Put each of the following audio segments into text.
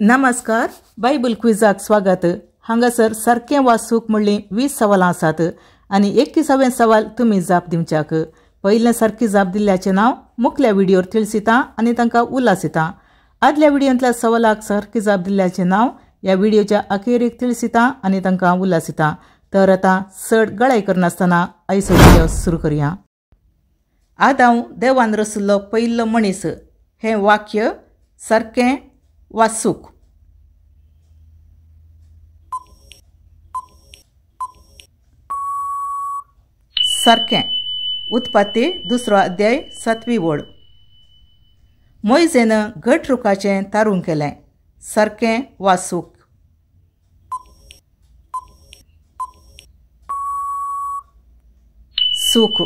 नमस्कार, बायबल क्विजाक स्वागत। हांगासर सारकें वा चूक म्हणली 20 सवालां आसात आनी 21वें सवाल तुमी जाप दिवच्याक। पयलें सारकी जाप दिल्ल्याचें नांव मुखल्या व्हिडियोर तिळसिता आनी तांकां उल्हासिता। आदल्या व्हिडियोंतल्या सवालाक सारकी जाप दिल्ल्याचें नांव ह्या व्हिडियोच्या अखेरीक तिळसिता आनी तांकां उल्हासिता। तर आतां चड गळाय करनासतना आयचो व्हिडियो सुरू करया। आदांव देवान रचिल्लो पयलो मनीस हें वाक्य सारकें वा चूक? सारकें। उत्पत्ती 2 अध्याय 7वी ओळ। मोयजेन घट रुखाचें तारूं केलें, सारकें वा चूक? चूक।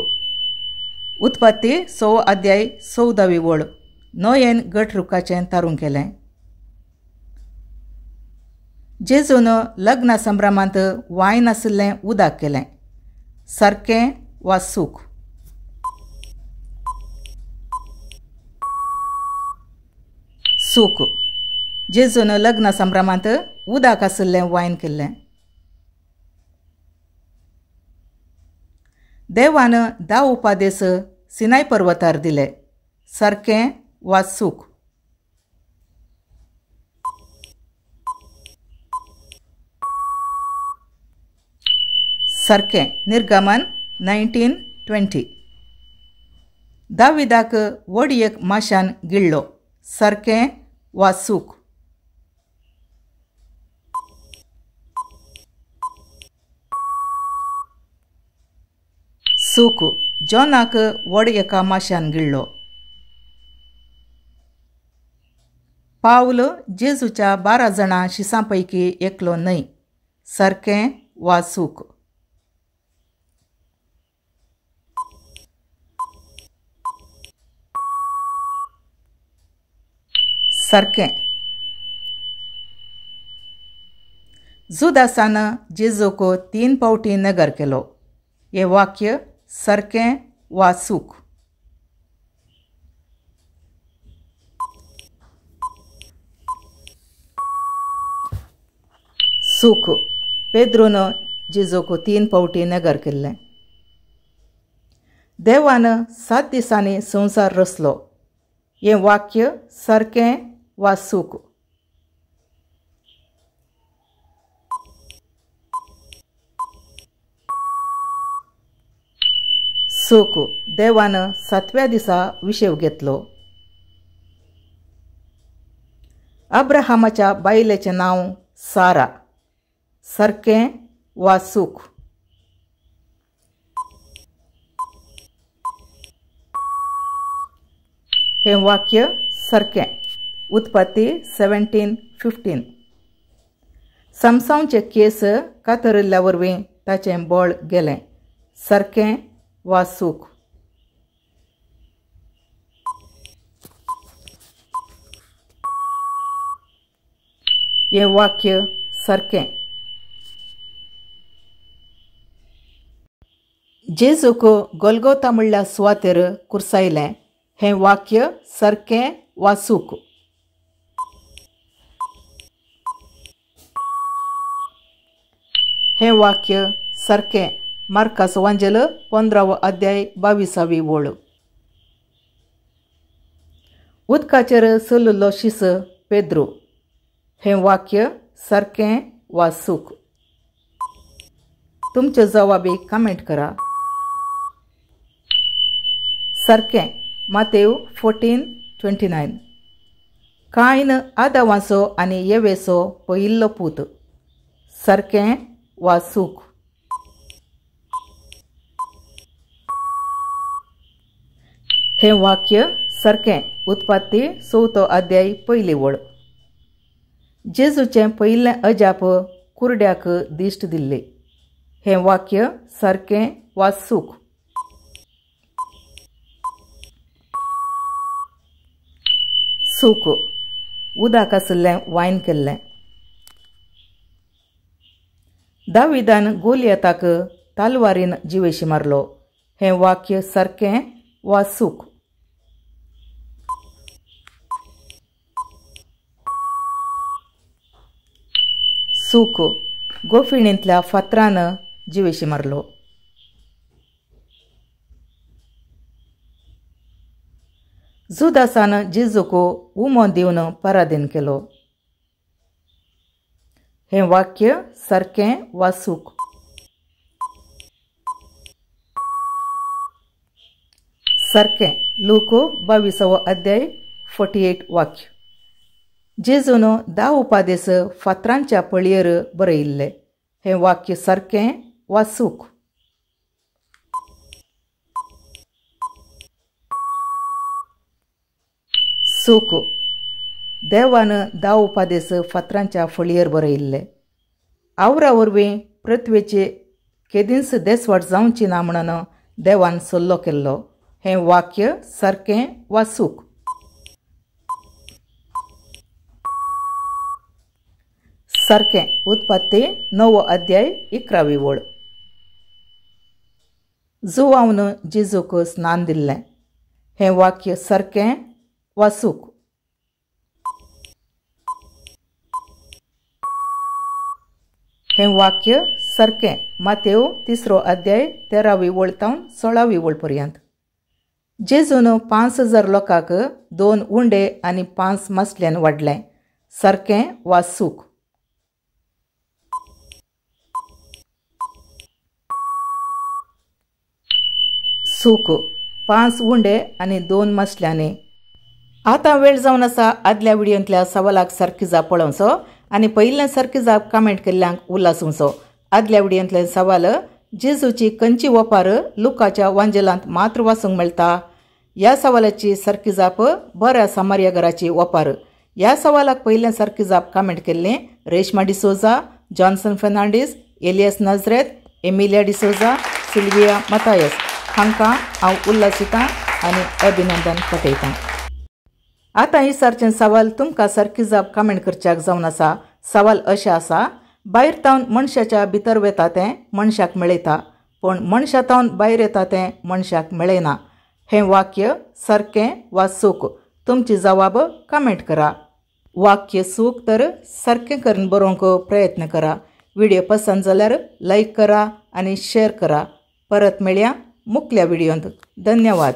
उत्पत्ती 6 अध्याय 14वी ओळ। नोयेन घट रुखाचें तारूं केलें। जेजून लग्न संभ्रमांत वायन आशिल्लें उदक केलें, सारकें वा चूक? चूक। जेजून लग्न संभ्रमांत उदक आशिल्लें वायन केल्लें। देवान 10 उपदेश सिनाय पर्वतार दिले, सारकें वा चूक? सारकें। निर्गमन 19:20। दाविदाक व्हड एक माशान गिळ्ळो, सारकें वा चूक? चूक। जॉनाक व्हड एका माशान गिळ्ळो। पावल जेजूच्या 12 जाणां शिसां पैकी एकलो न्हय, सारकें वा चूक? सारकें। जुदासान जेजूक 3 फावटी नगर केलो, हें वाक्य सारकें वा चूक? चूक। पेद्रून जेजूक 3 फावटी नगर केल्लें। देवान 7 दिसांनी संवसार रचलो, हें वाक्य सारकें वा चूक? चूक। देवान 7व्या दिसा विशेव घेतलो। अब्राहमाच्या बायलेचें नांव सारा, सारकें वा चूक? हें वाक्य सारकें। उत्पत्ती 17:15। समसांवचे केस कातरिल्ल्या वरवीं ताचें बळ गेलें, सारकें वा चूक? हें वाक्य सारकें। जेजूक गोलगोता म्हणल्या सुवातेर कुर्सायलें, हें वाक्य सारकें वा चूक? हें वाक्य सारकें। मार्कास वांजेल 15वो अध्याय 22वी ओळ। उदकाचेर चलिल्लो शीस पेद्रू, हें वाक्य सारकें वा चूक? तुमचे जवाबी कमेंट करा। सारकें। मातेव 14:29। कायन आदावाचो आनी येवेचो पयिल्लो पूत, सारकें वा चूक? हें वाक्य सारकें। उत्पत्ती 4 अध्याय 1 ओळ। जेजूचें पयलें अजाप कुरड्याक दिश्ट दिल्ली, हें वाक्य सारकें वा चूक? चूक। उदक आशिल्लें वायन केल्लें। दाविदान गोलियताक तलवारीन जिवेशी मारलो, हें वाक्य सारकें वा चूक? चूक. गोफिणींतल्या फातरान जिवेशी मारलो. जुदासान जेजूक उमो दिवन पराधीन केलो. हें वाक्य सारकें वा चूक? सारकें. लूक 22वो अध्याय 48 वाक्य. जेजून 10 उपादेस फातरांच्या पळयेर बरयिल्ले. हें वाक्य सारकें वा चूक? चूक. देवान 10 उपादेस फातरांच्या फळयेर बरयिल्ले. आवरा वरवीं पृथ्वेचे केदींच देसवाट जावची ना म्हणून देवान सल्लो केल्लो. हें वाक्य सारकें वा चूक? सारकें. उत्पत्ती 9वो अध्याय 11वी ओळ. जुवावन जेजूक स्नान दिल्लें. हें वाक्य सारकें वा चूक? हें वाक्य सारकें. मातेव 3रो अध्याय 13वी ओळ तावन 16वी ओळ पर्यंत. जेजून 5000 लोकांक 2 उंडे आनी 5 मासल्यान वाडलें. सारकें वा चूक? चूक. 5 उंडे आनी 2 मासल्यांनी. आतां वेळ जावन आसा आदल्या व्हिडियोंतल्या सवालाक सारकी जाप पळोवचो आनी पयिल्ल्या सारकी जाप कमेंट केल्ल्यांक उल्हास. आदल्या व्हिडियोंतले सवाल जेजूची खंयची ओपार लुकाच्या वांजेलांत मात्र वाचूंक मेळटा? ह्या सवालाची सारकी जाप बऱ्या सामार्या घराची ओपार. ह्या सवालाक पयिल्ल्या सारकी जाप कमेंट केल्ली Reshma D'Souza, Johnson Fernandes, Elias Nazareth, Emilia D'Souza, Sylvia Mathias हांकां हांव उल्हासितां आनी अभिनंदन पठयतां. आतां ही सारचें सवाल तुमकां सारकी जाप कमेंट करच्याक जावन आसा. सवाल अशें आसा, भायर तावन मनशाच्या भितर वेता तें मनशाक मेळयता, पूण मनशा तावन भायर येता तें मनशाक मेळयना. हें वाक्य सारकें वा चूक? तुमची जवाब कमेंट करा. वाक्य चूक तर सारकें करून बरोवंक प्रयत्न करा. व्हिडियो पसंत जाल्यार लायक करा आनी शेअर करा. परत मेळया मुखल्या व्हिडियोंत. धन्यवाद.